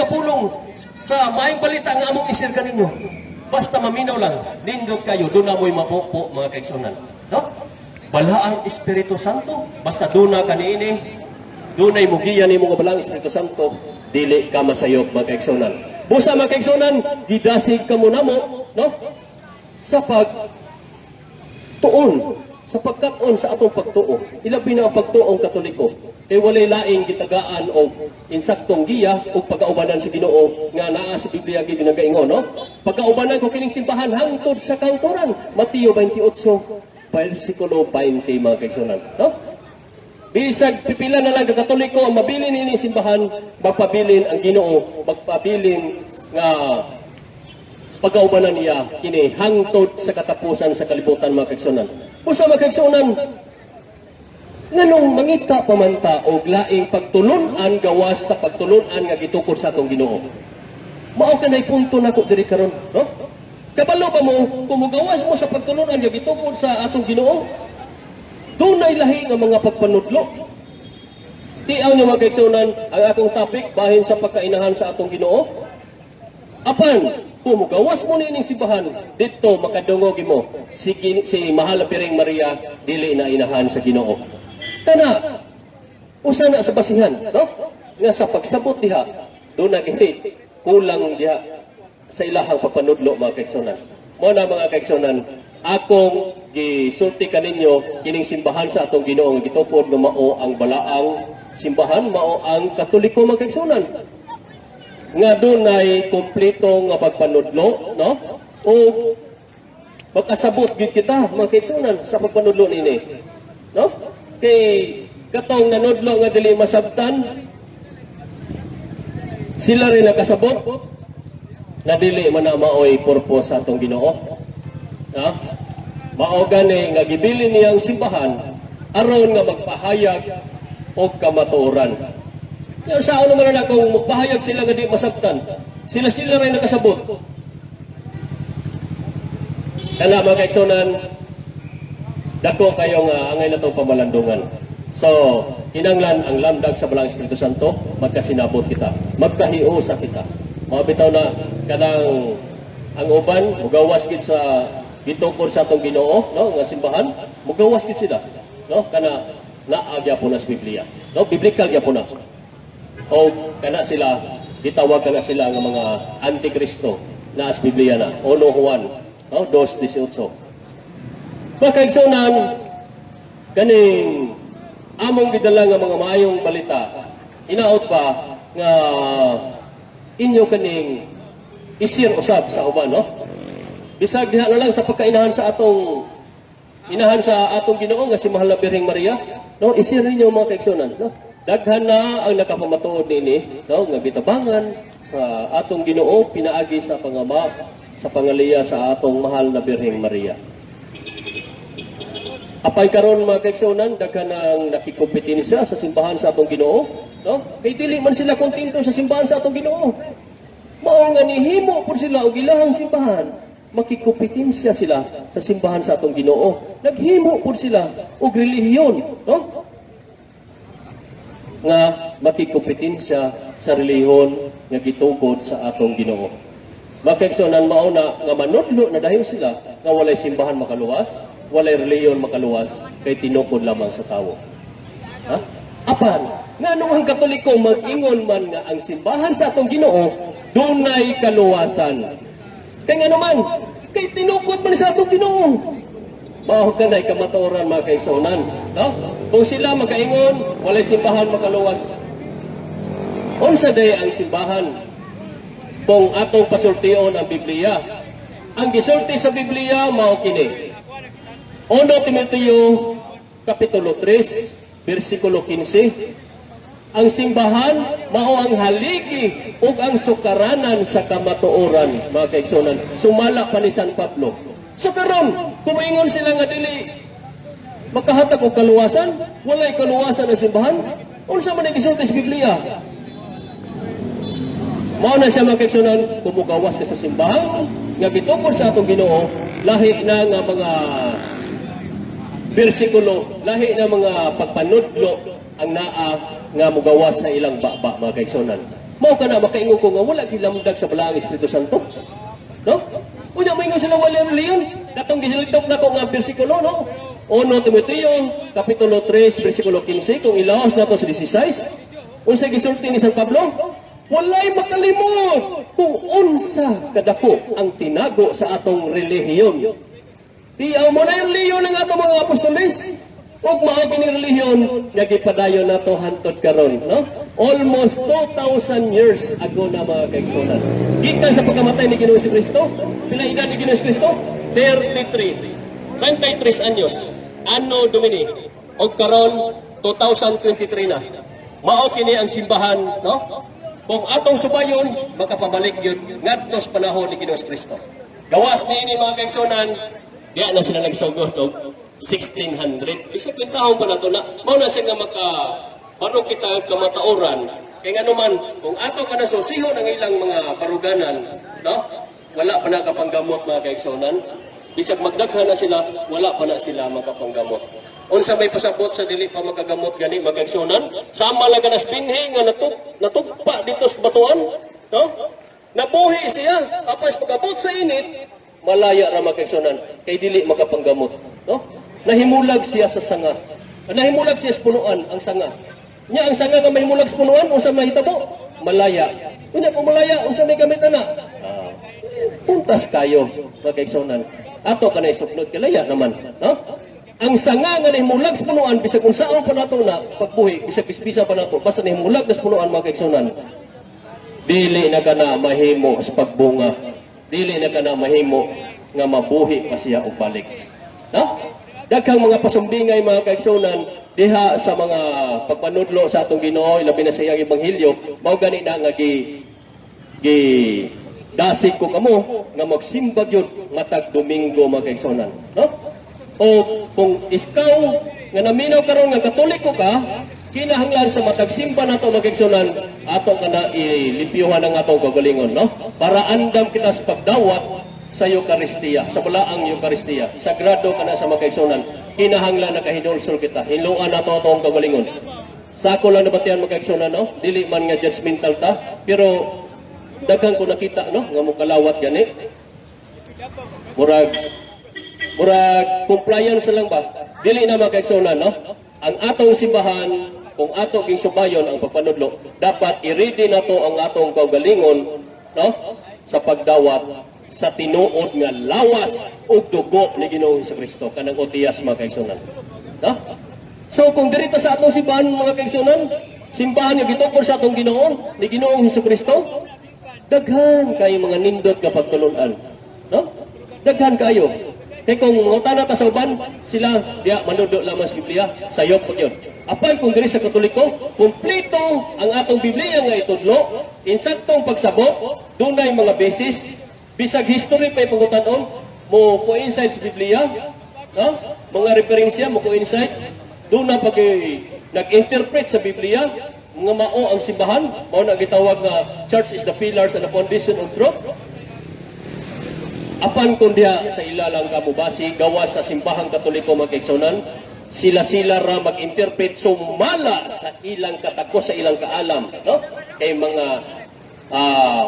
nga pulong sa maayong balita nga among i-share kaninyo. Basta maminaw lang, nindot kayo, doon na mo'y mapupo, mga kaigsunan. No? Balaang Espiritu Santo, basta doon na kaniini, doon ay mugiya nimo nga Balaang Espiritu Santo, dili ka masayop, mga kaigsunan. Busa, mga kaigsunan, gidasig ka mo namo, no? Sa pag tuon, sa pagkat-on sa atong pagtuo, ilabi na ang pagtuong Katoliko, kay walay laing gitagaan og insaktong giya o pagkaubanan sa Ginoo nga naa sa Biblia gid nagaingon, no? Pagkaubanan ko kining simbahan hangtod sa kahangturan, Mateo 28 versikulo 20, mga kaigsunan, no? Bisag pipila na lang ka Katoliko ang mabilin nining simbahan, magpabilin ang Ginoo, magpabilin nga pagkaubanan niya kini hangtod sa katapusan sa kalibutan, mga kaigsunan. Busa, mga kaigsunan, nganong mangita pa man ta og laing pagtulun-an gawas sa pagtulun-an nga gitukod sa atong Ginoo? Mao kanay punto nako diri karon, no? Kabalo ba mo kung mugawas mo sa pagtulun-an nga gitukod sa atong Ginoo, dunay lahi nga mga pagpanudlo? Tiaw niyo, mga kaigsunan, ang akong topic bahin sa pagkainahan sa atong Ginoo. Apan, kung mugawas mo niining simbahan, dito makadungog mo si Mahal na Birheng Maria dili na inahan sa Ginoo. Kana usa na sa basihan, no? Nga sa pagsabot diha, doon na gini kulang diha sa ilahang pagpanudlo, mga kaigsunan. Mo na, mga kaigsunan, akong gisulti kaninyo kining simbahan sa atong Ginoo nga gitukod nga mao ang balaang simbahan, mao ang Katoliko, mga kaigsunan, nga dunay kompleto nga pagpanudlo, no? O magkasabot gid kita, mga kaigsunan, sa pagpanudlo nini. No? Kay katong nanudlo nga dili masabtan, sila rin nakasabot na dili man na maoy purpose sa atong Ginoo. No? Mao gani nga gibilin niyang simbahan aron nga magpahayag og kamatuoran. Yan sa ano man na kung magpahayag sila nga di masabtan, sila sila rin nakasabot. Kana, mga kaigsunan, dako kayo nga angay na itong pamalandungan. So, kinanglan ang lamdag sa Balaang Espiritu Santo, magkasinabot kita, magkahiusa kita. Mga bitaw na kanang ang uban, mugawas gid sa gitukod sa atong Ginoo, no, nga simbahan, mugawas gid sila, no? Kana naa gyapon na sa Biblia. No, biblical gyapon na. O kana sila gitawag kana sila nga mga antikristo na sa Biblia na. 1 Juan, no, 2:18. Mga kaigsunan, kaning among gidala nga mga maayong balita, hinaot ba nga inyo kaning i-share usab sa uban, no? Bisag diha na lang sa pagkainahan sa atong inahan sa atong Ginoo nga si Mahal na Birheng Maria, no? I-share ninyo, mga kaigsunan, no? Daghan na ang nakapamatuod nini, no, nga gitabangan sa atong Ginoo pinaagi sa pangama sa pangaliya sa atong Mahal na Birheng Maria. Apay karon, mga kaigsunan, daghan ang nakikompetensya sa simbahan sa atong Ginoo, no? Kay dili man sila kontento sa simbahan sa atong Ginoo. Mao nga nihimo pud sila og ilahang simbahan, makikompetensya sila sa simbahan sa atong Ginoo. Naghimo pud sila og relihiyon, no? Nga makikompetensya sa relihiyon nga gitukod sa atong Ginoo. Mga kaigsunan, mao na nga manudlo na dayon sila nga walay simbahan makaluwas, walay relihiyon makaluwas kay tinukod lamang sa tawo. Ha? Apan, nganong ang Katoliko mag-ingon man nga ang simbahan sa atong Ginoo dunay kaluwasan? Kay ngano man, kay tinukod man sa atong Ginoo. Mao kanay kamatuoran, mga kaigsunan, no? Kung sila magaingon, walay simbahan makaluwas. Unsa day ang simbahan? Kung atong pasultion ang Biblia. Ang gisulti sa Biblia mao kini. 1 Timoteo kapitulo 3 bersikulo 15. Ang simbahan mao ang haligi ug ang sukaranan sa kamatuoran, mga kaigsunan. Sumala pa ni San Pablo. So karon, kung moingon sila nga dili makahatag og kaluwasan, walay kaluwasan ang simbahan, unsa man ang gisulti sa Biblia? Mao na siya, mga kaigsunan, kung mugawas ka sa simbahan nga gitukod sa atong Ginoo, lahi na nga mga bersikulo, lahi na mga pagpanudlo ang naa nga mugawas sa ilang baba, mga kaigsunan. Mao kana makaingon ko nga wala gilamdag sa Balaang Espiritu Santo. No? Unya moingon sila wala relihiyon. Katong gisalitok nako nga bersikulo, no? 1 Timoteo kapitulo 3 bersikulo 15, kung ilaos nato sa 16. Unsa gisulti ni San Pablo? Walay makalimot kung unsa kadako ang tinago sa atong relihiyon. Tiaw mo na yung relihiyon ng atong mga apostoles. Ug mao kini relihiyon nga gipadayon nato hantod karon, no? Almost 2,000 years ago na, mga kaigsunan. Gikan sa pagkamatay ni Ginoong Kristo, pila edad ni Ginoong Kristo? 33. 33 anyos. Anno Domini. Og karon 2023 na. Mao kini ang simbahan, no? Kung atong subayon, makapabalik yun ngadto sa panahon ni Ginoong Kristo. Gawas niini, mga kaigsunan, diya na sila nagsugod og 1600. Bisag taon pa nato na, mao na siya nga maka barog kita kamataoran. Kay ngano man, kung ato ka na susihon ang ilang mga baruganan, no? Wala pa na kapanggamot, mga kaigsunan. Bisag magdaghan na sila, wala pa na sila makapanggamot. Unsa may pasabot sa dili pa makagamot gani, mga kaigsunan? Sama lang kanas binhi nga natugpa dito sa batuan, no? Nabuhi siya, apas pag-abot sa init, malaya ra, mga kaigsunan, kay dili makapanggamot, no? Nahimulag siya sa sanga. Nahimulag siya sa punuan, ang sanga. Nya ang sanga nga mahimulag sa punuan, unsa mahitabo? Malaya. Unya kung malaya, unsa may gamit ana? Ah, puntas kayo, mga kaigsunan. Ato ka na isuklod, kilaya naman, no? Ang sanga nga nahimulag sa punuan, bisag unsaon pa nato na pagbuhi, bisag bisbisa pa nato, basta nahimulag na sa punuan, mga kaigsunan, dili na kana mahimo sa pagbunga. Dili na kana mahimo nga mabuhi pa siya og balik. No? Daghang mga pasumbingay, mga kaigsunan, diha sa mga pagpanudlo sa atong Ginoo, ilabi na sa iyang ebanghelyo. Mao gani na nga gi gi dasig ko kamo nga magsimba gyud matag Domingo, mga kaigsunan, no? O kung ikaw nga naminaw karon nga Katoliko ka, kinahanglan sa matag simba nato, mga kaigsunan, ato kana ilimpyuhan ang atong kaugalingon, no? Para andam kita sa pagdawat sa Eukaristiya, sa Balaang Eukaristiya. Sagrado kana sa mga kaigsunan. Kinahanglan na kahinulsol kita. Hinluan nato atong kaugalingon. Sa ako lang nabatian, mga kaigsunan, no? Dili man nga judgmental ta, pero daghan ko nakita, no, nga mokalawat gani. Murag compliance lang ba? Dili na, mga kaigsunan, no? Ang atong simbahan, kung ato ging subayon ang pagpanudlo, dapat i-ready nato ang atong kaugalingon, no? Sa pagdawat sa tinuod nga lawas ug dugo ni Ginoong Kristo, kanang otiyas, mga kaigsunan. No? So kung dirito sa atong simbahan, mga kaigsunan, simbahan nga gitukod sa atong Ginoo, ni Ginoong Hesus Kristo, daghan kayo mga nindot nga pagtulunan. No? Daghan kayo. Kay kung mangutana ta sa uban, sila diya manudlo lamang sa Biblia, sayop pag yun. Apan kung diri sa Katoliko, kumpleto ang atong Biblia nga itudlo, insaktong pagsabot, dunay mga basis, bisag history pa ipangutanon, mo coincide sa Biblia, no? Mga referensya mo coincide, doon na pag nag-interpret sa Biblia, nga mao ang simbahan, mao na gitawag nga church is the pillars and the foundation of truth. Apan kung diha sa ila lang ka mobase, gawas sa simbahang Katoliko, mga kaigsunan, sila-sila ra mag-interpret sumala sa ilang katakos, sa ilang kaalam, no? Kay mga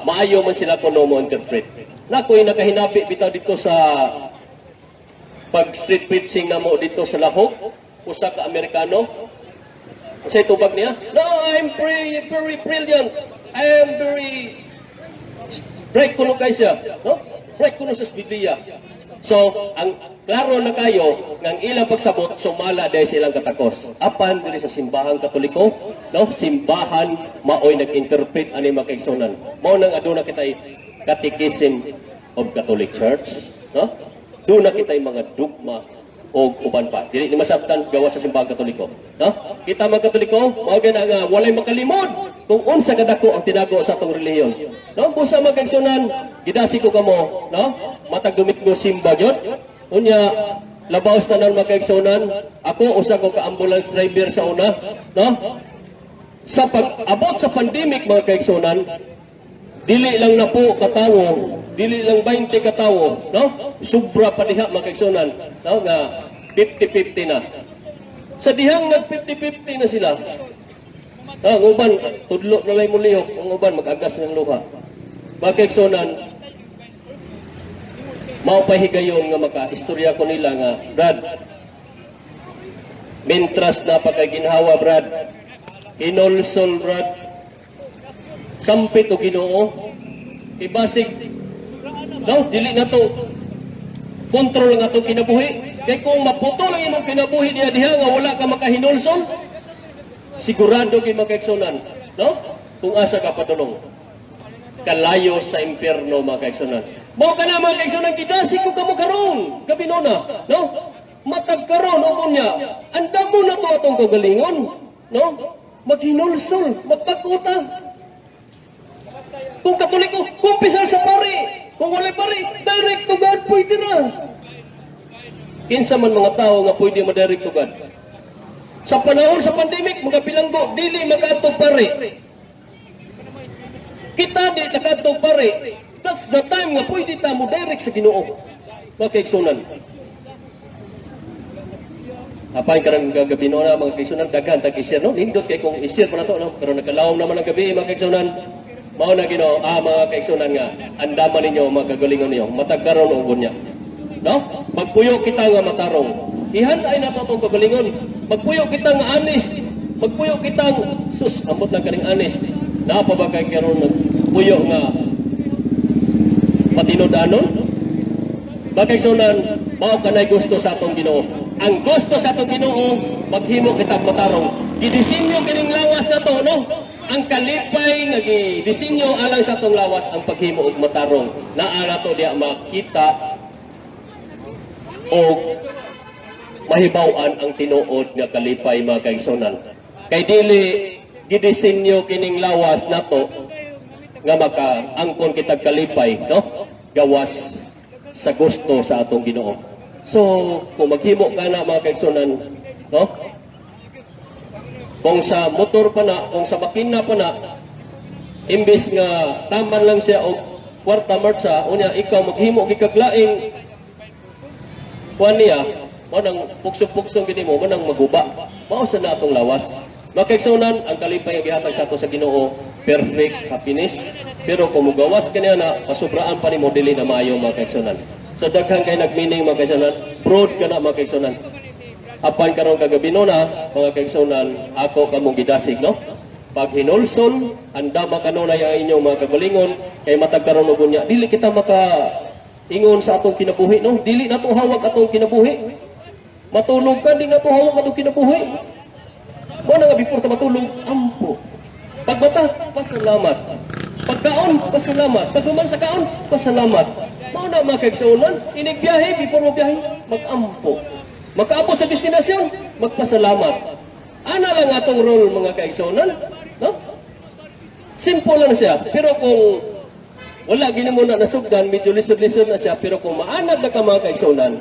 maayo man sila kuno mo interpret. Nakoy nakahinabi bitaw dito sa pag street preaching namo dito sa Lahog, usa ka Amerikano. Unsay tubag niya? "No, I'm very, very brilliant. I am very bright kuno kay siya, no? Bright kuno sa Biblia." So, ang klaro na kayo nga ang ilang pagsabot sumala dahil sa ilang katakos. Apan diri sa simbahang Katoliko, no? Simbahan maoy nag-interpret ani, mga kaigsunan. Mao nang aduna kitay Catechism of Catholic Church, no? Duna kitay mga dogma o uban pa. Dili ni masabtan gawas sa simbahang Katoliko, no? Kita mga Katoliko, mao gana nga walay makalimod kung unsa kadako ang tinago sa atong relihiyon. No? Busa, mga kaigsunan, gidasig ko kamo, no? Matag Domingo simba gyud. Unya labaw sa tanan, mga kaigsunan, ako usa ko ka ambulance driver sa una, no? Sa pag-abot sa pandemic, mga kaigsunan, dili lang na po katawo, dili lang 20 katawo, no? Sobra pa diha, mga kaigsunan, no? Nga 50-50 na. Sa dihang nag 50-50 na sila, Ah, ang uban, tudlo na lang mo lihok. Ang uban, mag-agas ng luha. Mga kaigsunan, mao pa higayon nga maka-istorya ko nila nga, "Brad, mentras na pagkaginhawa, Brad, hinulsol, Brad, sampit o Ginoo, kay basig, no, dili na to kontrol nga atong kinabuhi. Kay kung maputol ang imong kinabuhi diha diha nga wala ka makahinulsol, sigurado kay, mga kaigsunan, no? Kung asa ka padulong. Kalayo sa impyerno, mga kaigsunan. Mao kana, mga kaigsunan, gidasig ko kamo karon, gabi nona, no? Matag karon o unya, andamo na to atong kagalingon, no? Maghinulsol, magpag-uta. Kung Katoliko, kumpisal sa pari. Kung walay pari, direct to God, pwede na. Kinsa man mga tao nga pwede mo direct to God? Sa panahon sa pandemic, mga bilanggo, dili makaadtog pari. Kita di nakaadtog pari. That's the time nga pwede ta mo direct sa Ginoo. Mga kaigsunan. Apan karang gabi no na, mga kaigsunan, daghan tag i-share, no. Nindot kay kung i-share pa na to, no, pero nagkalawom naman ang gabi, mga kaigsunan. Mao na Ginoo, mga kaigsunan, nga andaman ninyo mga kagalingon ninyo matag karon og unya. No? Magpuyo kita nga matarong. Ihan-ay nato atong kagalingon. Magpuyo kita nga honest. Magpuyo kita, sus, ambot lang kaning honest. Naa pa ba kay karon nagpuyo nga matinud-anon? Mga kaigsunan, mao kanay gusto sa atong Ginoo. Ang gusto sa atong Ginoo, maghimo kita og matarong. Gidisenyo kining lawas na to, no? Ang kalipay nga gidisenyo alang sa atong lawas ang paghimo og matarong. Naa nato diya makita og mahibaw-an ang tinuod nga kalipay, mga kaigsunan. Kay dili gidisenyo kining lawas nato nga makaangkon kitag kalipay, no? Gawas sa gusto sa atong Ginoo. So, kung maghimo ka na, mga kaigsunan, no? Kung sa motor pa na, kung sa makina pa na, imbes nga taman lang siya og kwarta martsa, unya ikaw maghimo gikaglaing kuan niya, mao nang pugso-pugsong gini mo, mao nang maguba. Mao sa na atong lawas. Mga kaigsunan, ang kalipay nga gihatag sa ato sa Ginoo, perfect happiness. Pero kung mugawas kaniya na, pasubraan pa nimo, dili na maayo, mga kaigsunan. So daghan kay nagmeaning, mga kaigsunan, broad ka na, mga kaigsunan. Apan karon kagabi na, mga kaigsunan, ako kamong gidasig, no? Pag hinulsol, andama kanunay ang inyong mga kagalingon, kay matag karon og unya, dili kita maka ingon sa atong kinabuhi, no? Dili nato hawak atong kinabuhi. Matulog ka, di nato hawak atong kinabuhi. Mao na nga before ta matulog, ampo. Pagbata, pasalamat. Pagkaon, pasalamat. Paghuman sa kaon, pasalamat. Mao na, mga kaigsuonan, inig biyahe, before mo biyahe, mag-ampo. Makaabot sa destinasyon, magpasalamat. Ana lang atong role, mga kaigsuonan, no? Simple lang siya. Pero kung wala gini mo na nasugdan, medyo lisod-lisod na siya. Pero kung maanad na ka, mga kaigsuonan,